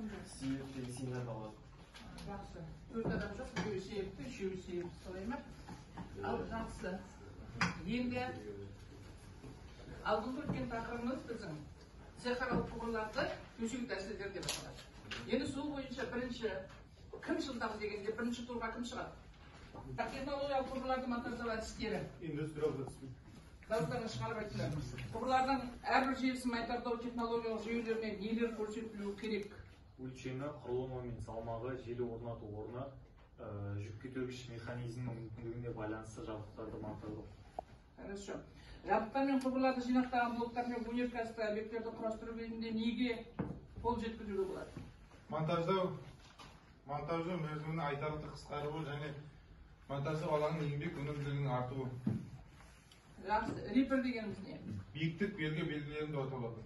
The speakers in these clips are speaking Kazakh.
Кім жоқ? Себепті сенат алады. Жақсы. 4 адам жоқ, біреуі себепті, үшеуі себепті, солай ма? Ал жақсы. Енді алдыңғы өткен тақырыбымыз біздің цехаралық құбырларды төсеу тәсілдері деп аталады. Енді сол бойынша бірінші кім жылдам дегенде бірінші турға кім шығады? Технологиялық құбырларды монтаждау әдістері. Индустриалды әдіспен. Дауыстарын шығарып айтыңдар. Құбырлардың әрбір желісін монтаждау технологиялық жүйелеріне нелер көрсетілуі керек? Өлшемі, құрылымы мен салмағы, желі орнату орны, жүк көтергіш механизмінің мүмкіндігіне байланысты жабдықтарды монтаждау. Хорошо. Жабдықтар мен құбырларды жинақтаған блоктар мен өнеркәсіптік объекттерді құрастыру кезінде неге қол жеткізуге болады? Монтаждау мерзімінің айтарлықтай қысқаруы және монтаждау алаңының еңбек өнімділігінің артуы. Жақсы. Риппер дегеніміз не? Биіктік белгі белгілерін деп аталады.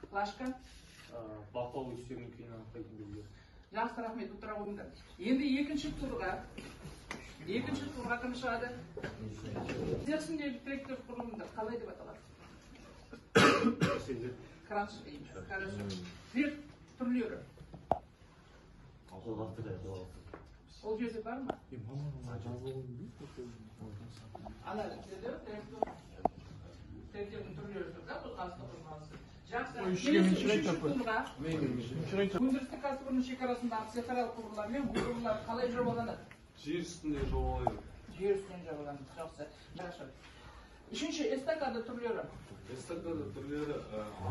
Плашка? Бақылау есебінің күйін анықтайтын белгілер. Жақсы, рахмет, отыра қойыңдар. Енді екінші турға кім шығады? Цех ішіндегі тректор құрылымдар қалай деп аталады? Кронштейн. Хорошо. Трек түрлері. Ол жерде бар ма? Ана жерде тректердің түрлері тұр да, қозғалысты қозғалысы. Жақсы. Үшінші турға өндірістік кәсіпорын шекарасындағы цехаралық құбырлар мен құбырлар қалай жобаланады? Жер үстінде жобалайды. Жер үстінде жобаланады. Жақсы. Хорошо. Үшінші эстакада түрлері. Эстакада түрлері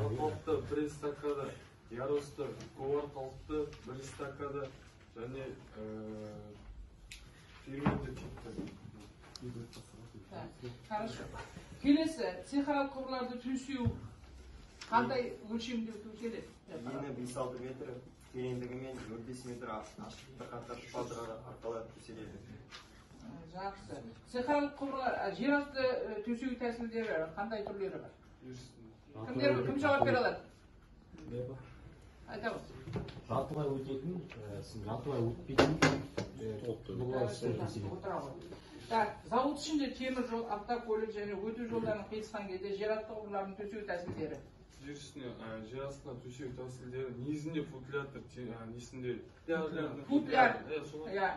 арқалықты бір эстакада, ярусты, көпарқалықты бір эстакада және ферменті типті. Хорошо. Келесі цехаралық құбырларды төсеу қандай өлшемде төселеді? Ені 5-6 метр, тереңдігі мен 0,5 метр ашық бірқатар шпалдар арқылы төселеді. Жақсы. Цехаралық құбырлар, жер асты төсеу тәсілдері қандай түрлері бар? Кімдер, кім жауап бере алады? Айтамыз. Жартылай өтетін, жартылай өтпейтін құбырлар төселеді. Так, зауыт ішінде темір жол, автокөлік және өту жолдарының қиылысқан кезде жер асты құбырларын төсеу тәсілдері. Жер үстіне, жер астына төсеу тәсілдері негізінде футлятор, несінде футляр, иә,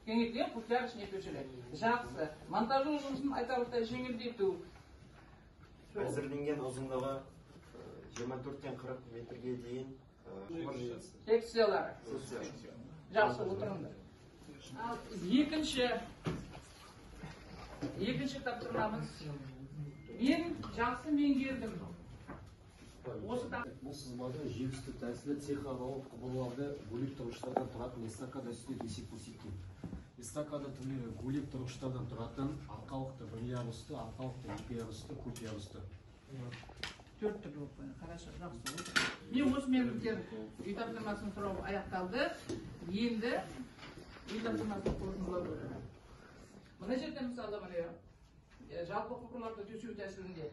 кеңейтілген футляр ішіне төселеді. Жақсы. Монтаждау жұмысын айтарлықтай жеңілдету. Әзірленген ұзындығы 24-тен 40 метрге дейін құбыр желісі. Секциялары. Жақсы, отырыңдар. Ал екінші тапсырмамыз. Мен жақсы меңгердім. Бұл сызбада жер үсті тәсілі цехаралық құбырларды бөлек тұрғыштардан тұратын эстакада үстінде төсеп көрсеткен. Эстакада түрлері бөлек тұрғыштардан тұратын арқалықты бір ярусты, арқалықты екі ярусты, көп ярусты. 4 түрлі болып қойған. Хорошо, жақсы. Мен осымен біткен үй тапсырмасын сұрау аяқталды. Енді үй тапсырмасын қорытындылау бөлімі. Мына жерде мысалы міне жалпы құбырларды төсеу тәсілінде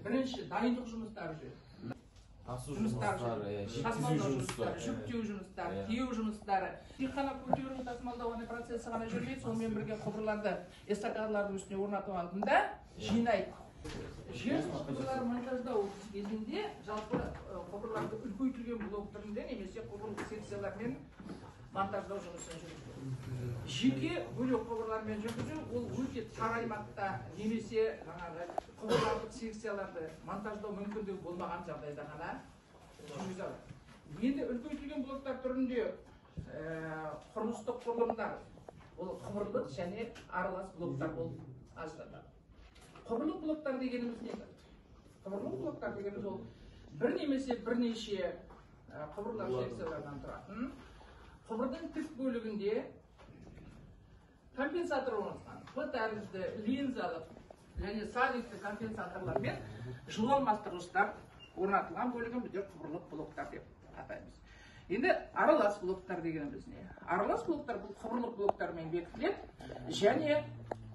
бірінші дайындық жұмыстары жүреді. Тасу жұмыстары, жеткізу жұмыстары, жүктеу жұмыстары, тиеу жұмыстары. Тек қана көтеру, тасымалдау ғана процесі ғана жүрмейді, сонымен бірге құбырларды эстакадалардың үстіне орнату алдында жинайды. Жер үсті құбырларын монтаждау кезінде жалпы құбырларды үлкейтілген блок түрінде немесе құбырлық секциялармен монтаждау жұмысын жүргізу. Жеке бөлек құбырлармен жүргізу ол өте тар аймақта немесе жаңағы құбырлардың секцияларды монтаждау мүмкіндігі болмаған жағдайда ғана жүргізе алады. Енді үлкейтілген блоктар түрінде құрылыстық құрылымдар ол құбырлық және аралас блоктар болып ажыратылады. Құбырлық блоктар дегеніміз не? Құбырлық блоктар дегеніміз ол бір немесе бірнеше құбырлар секцияларынан тұратын құбырдың тік бөлігінде компенсатор орналасқан П тәрізді линзалық және сальникті компенсаторлармен жылу алмастырғыштар орнатылған бөлігін біздер құбырлық блоктар деп атаймыз. Енді аралас блоктар дегеніміз не? Аралас блоктар бұл құбырлық блоктармен бекітіледі және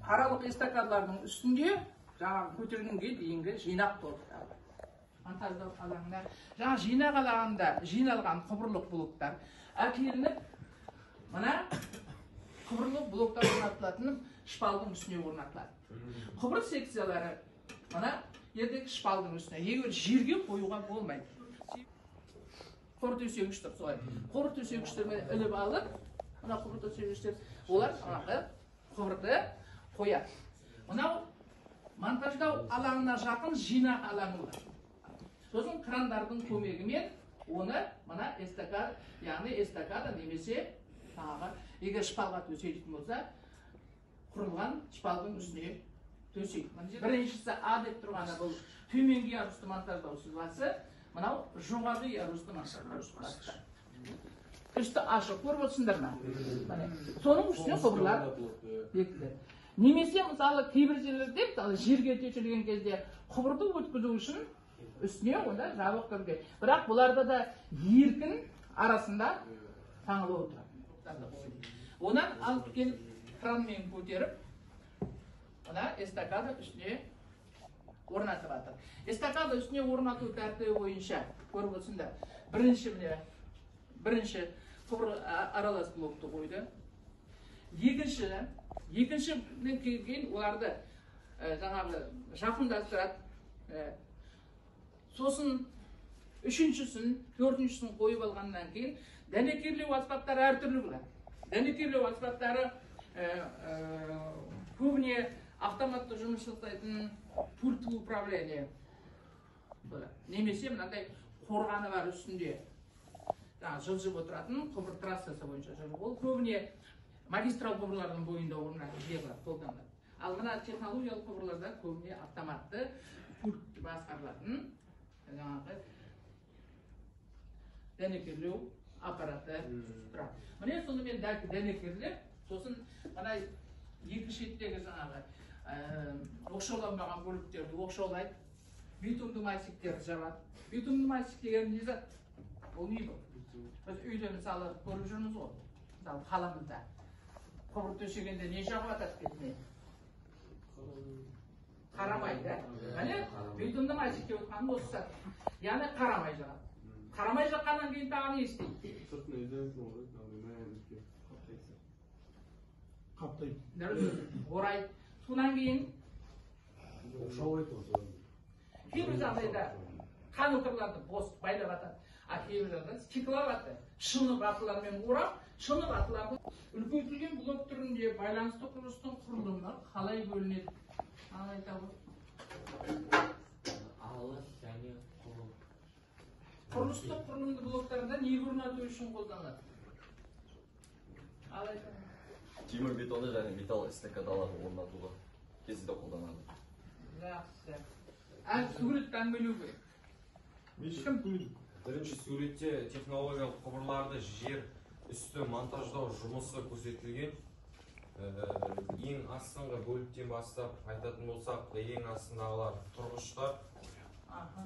аралық эстакадалардың үстінде жаңағы көтерілімге дейінгі жинақ болып табылады. Монтаждау алаңында жаңа жинақ алаңында жиналған құбырлық блоктар әкелініп мына құбырлық блоктар орнатылатын шпалдың үстіне орнатылады. Құбыр секциялары мына жердегі шпалдың үстіне, егер жерге қоюға болмайды. Құбыр төсегіш тұр солай. Құбыр төсегіштермен іліп алып, мына құбыр төсегіштер, олар жаңағы құбырды қояды. Мынау монтаждау алаңына жақын жинақ алаңы бар. Сосын крандардың көмегімен оны мына эстакада, яғни эстакада немесе тағы егер шпалға төселетін болса, құрылған шпалдың үстіне төсейді. Біріншісі А деп тұрғаны бұл төменгі ярусты монтаждау сызбасы, мынау жоғарғы ярусты монтаждау сызбасы. Үсті ашық көріп отырсыңдар ма? Соның үстіне құбырлар бекітіледі. Немесе мысалы кейбір жерлерде мысалы жерге төселген кезде құбырды өткізу үшін үстіне онда жабық түрде. Бірақ бұларда да еркін арасында таңылып отырады. Онан алып келіп кранмен көтеріп, мына эстакада үстіне орнатып жатыр. Эстакада үстіне орнату тәртібі бойынша көріп отырсыңдар. Бірінші міне, бірінші құбыр аралас блокты қойды. Екіншіден кейін оларды жаңағы жақындастырады. Сосын үшіншісін, төртіншісін қойып алғаннан кейін дәнекерлеу аспаптары әртүрлі болады. Дәнекерлеу аспаптары көбіне автоматты жұмыс жасайтын пульт управление немесе мынандай қорғаны бар үстінде жаңағы жылжып отыратын құбыр трассасы бойынша жүріп, ол көбіне магистрал құбырлардың бойында орнатылып қолданылады. Ал мына технологиялық құбырларда көбіне автоматты пульт басқарылатын жаңағы дәнекерлеу аппараты тұрады. Міне сонымен дәнекерлеп, сосын мына екі шеттегі жаңағы оқшауланбаған бөліктерді оқшаулайды, битумды мастиктерді жабады. Битумды мастик деген не зат? Ол не бұл? Біз үйде мысалы көріп жүрміз ғой, мысалы қаламызда құбыр төсегенде не жағып жатады бетіне? Қарамай, да? Міне битумды мастик деп отқаным осы зат. Яғни қарамай жағады. Қарамай жаққаннан кейін тағы не істейді? Қаптайды. Орайды. Содан кейін оқшаулайды. Кейбір жағдайда канатрларды бос байлап атады, а кейбір жағдайда стекловаты шыны ваталармен орап, шыны ваталарды үлкейтілген блок түрінде байланысты құрылыстың құрылымы қалай бөлінеді? Ал айта ғой. Алыс және құру. Құрылыстық құрылымды блоктарда не орнату үшін қолданылады? Ал айта. Темір бетонды және металл эстакадаларды орнатуға кезінде қолданады. Жақсы. Әлі суретті әңгімелеу керек. Кім? Бірінші суретте технологиялық құбырларды жер үсті монтаждау жұмысы көрсетілген. Ең астыңғы бөліктен бастап айтатын болсақ, ең астындағылар тұрғыштар.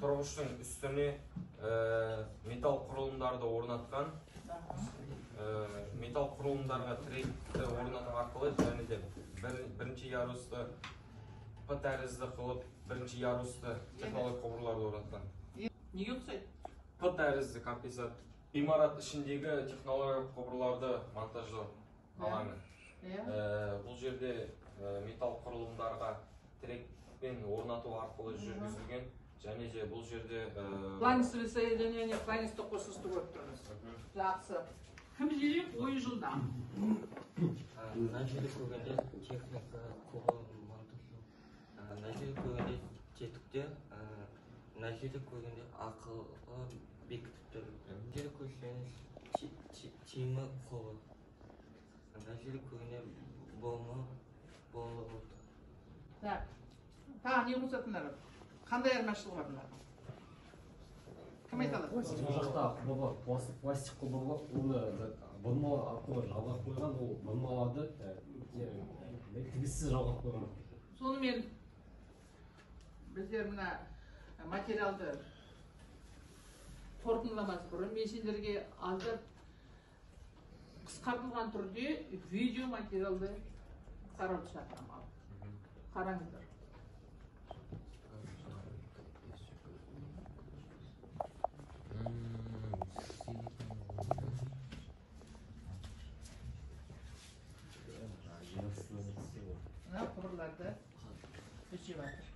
Тұрғыштың үстіне металл құрылымдарды орнатқан. Металл құрылымдарға тіректі орнату арқылы және де бірінші ярусты П тәрізді қылып, бірінші ярусты технологиялық құбырларды орнатқан. Неге ұқсайды? П тәрізді компенсат. Ғимарат ішіндегі технологиялық құбырларды монтаждау алаңы. Бұл жерде металл құрылымдарға тірекпен орнату арқылы жүргізілген және де бұл жерде фланцевый соединение, фланцті қосылысты көріп тұрмыз. Жақсы. Кім зерек, ойы жылдам. Мына жерде көргенде техника құбыр монтаждау. Мына жерде көргенде тетіктер, мына жерде көргенде ақылы бекітіп тұр. Мына жерде көрсеңіз темір құбыр. Мына жерде көргенде болма болып отыр. Так. Тағы не қосатындар бар? Қандай айырмашылығы бар бұлардың? Кім айта алады? Бұл жақта құбырлар, пластик құбырлар, оны бұрмалар арқылы жалғап қойған, ол бұрмаларды тігіссіз жалғап қойған. Сонымен біздер мына материалды қорытындыламас бұрын мен сендерге аздап қысқартылған түрде видео материалды қарауды шақырамын. Қараңыздар. Мына құбырларды төсеп жатыр.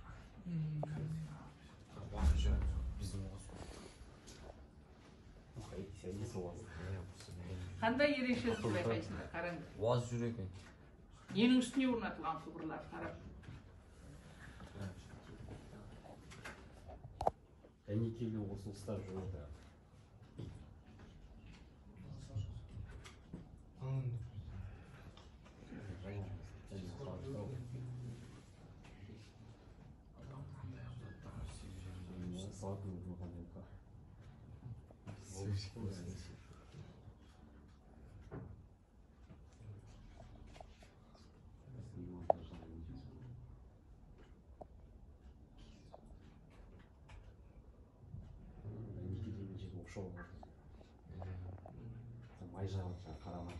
Қандай ерекшелік байқайсыңдар? Қараңдар. УАЗ жүр екен. Ненің үстіне орнатылған құбырлар? Қарап. Дәнекерлеу қосылыстар жуырда. Май жағып қарамай.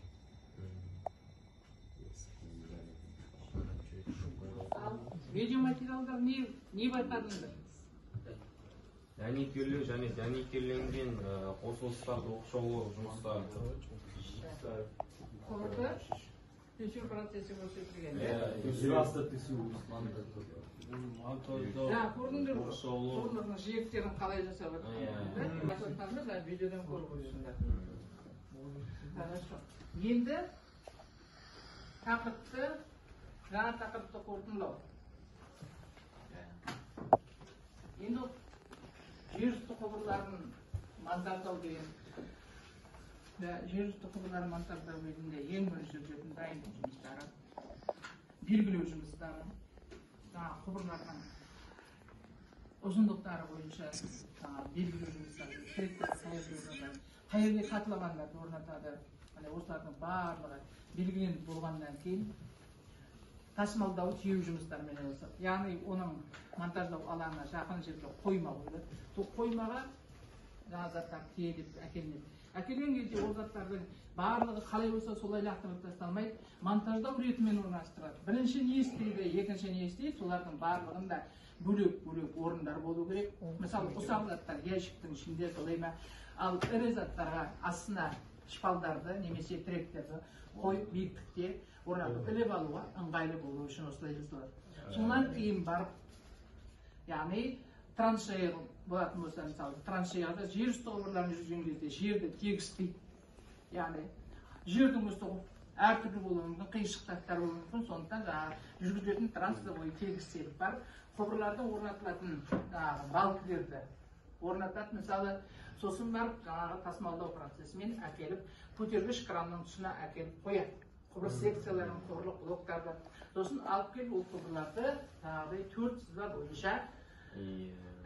Ал видеоматериалдар не байқадыңдар? Дәнекерлеу және дәнекерленген қосылыстарды оқшаулау жұмыстары. Құбырды төсеу процесі көрсетілген. Жер асты төсеу. Жаңа көрдіңдер ғой, құбырлардың жиектерін қалай жасап жатқанын видеодан көріп отырсыңдар. Хорошо. Енді тақырыпты, жаңа тақырыпты қорытындылау. Енді жер үсті құбырларын монтаждау деген, жер үсті құбырларын монтаждау кезінде ең бірінші жүретін дайындық жұмыстары, белгілеу жұмыстары, жаңа құбырлардың ұзындықтары бойынша белгілеу жұмыстары, тіректер қай жерге котловандарды орнатады, міне осылардың барлығы белгіленіп болғаннан кейін тасымалдау тиеу жұмыстарымен айналысады. Яғни оның монтаждау алаңына жақын жерге қойма қойылады. Сол қоймаға жаңа заттар тиеліп әкелінеді. Әкелген кезде ол заттардың барлығы қалай болса солай лақтырып тасталмайды, монтаждау ретімен орналастырады. Бірінші не істейді, екінші не істейді, солардың барлығында бөлек-бөлек орындар болу керек. Мысалы, ұсақ заттар ящиктің ішінде солай ма, ал ірі заттарға астына шпалдарды немесе тіректерді қойып биіктікте орнатып іліп алуға ыңғайлы болу үшін осылай жасалады. Сонан кейін барып, яғни траншея болатын болса, мысалы, траншеяда жер үсті құбырларын жүргізген кезде жерді тегістейді. Яғни жердің үсті әртүрлі болуы мүмкін, қиыршық тастар болуы мүмкін, сондықтан жаңағы жүргізілетін трасса бойы тегістеліп барып, құбырлардың орнатылатын жаңағы балкілерді орнатады, мысалы, сосын барып жаңағы тасымалдау процесімен әкеліп көтергіш кранның тұсына әкеліп қояды. Құбыр секцияларын, құбырлық блоктарды, сосын алып келіп ол құбырларды жаңағыдай 4 сызба бойынша,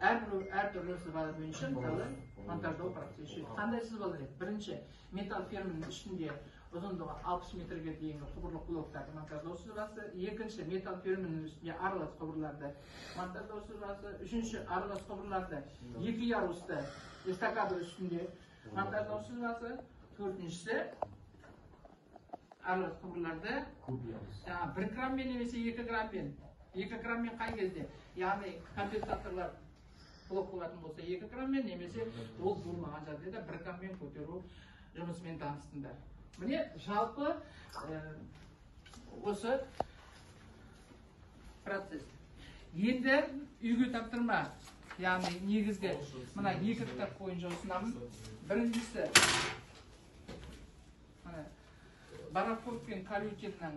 әртүрлі сызбалар бойынша мысалы монтаждау процесі жүреді. Қандай сызбалар еді? Бірінші, металл фермінің ішінде ұзындығы 60 метрге дейінгі құбырлық блоктарды монтаждау сызбасы. Екінші, металл фермінің үстінде аралас құбырларды монтаждау сызбасы. Үшінші, аралас құбырларды екі ярусты эстакада үстінде монтаждау сызбасы. Төртіншісі, аралас құбырларды 1 грамммен немесе 2 грамммен. 2 грамммен қай кезде? Яғни компенсаторлар блок болатын болса 2 грамммен, немесе ол болмаған жағдайда 1 грамммен көтеру жұмысымен таныстыңдар. Міне жалпы осы процесс. Енді үйге тапсырма, яғни негізгі мына 2 кітап бойынша ұсынамын. Біріншісі, мына Бараков пен Калютиннің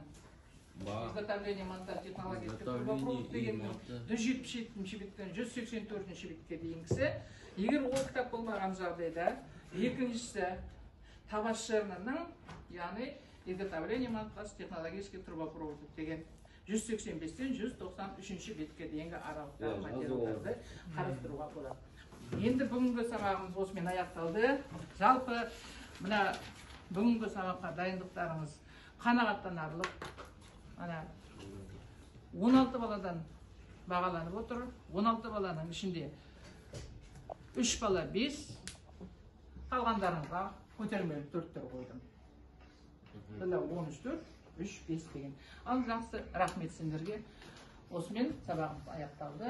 изготовление монтаж технологических трубопроводов деген 177 беттен 184 бетке дейінгісі. Егер ол кітап болмаған жағдайда, екіншісі Табашернаның, яғни изготовление монтаж технологических трубопроводов деген 185-тен 193 бетке дейінгі аралықтағы материалдарды қарастыруға болады. Енді бүгінгі сабағымыз осымен аяқталды. Жалпы мына бүгінгі сабаққа дайындықтарыңыз қанағаттанарлық. Ана 16 баладан бағаланып отыр. 16 баланың ішінде 3 бала 5, қалғандарыңызға көтермелі 4-тер қойдым. Сонда 13 4, 3 5 деген. Ал жақсы, рахмет сендерге. Осымен сабағымыз аяқталды.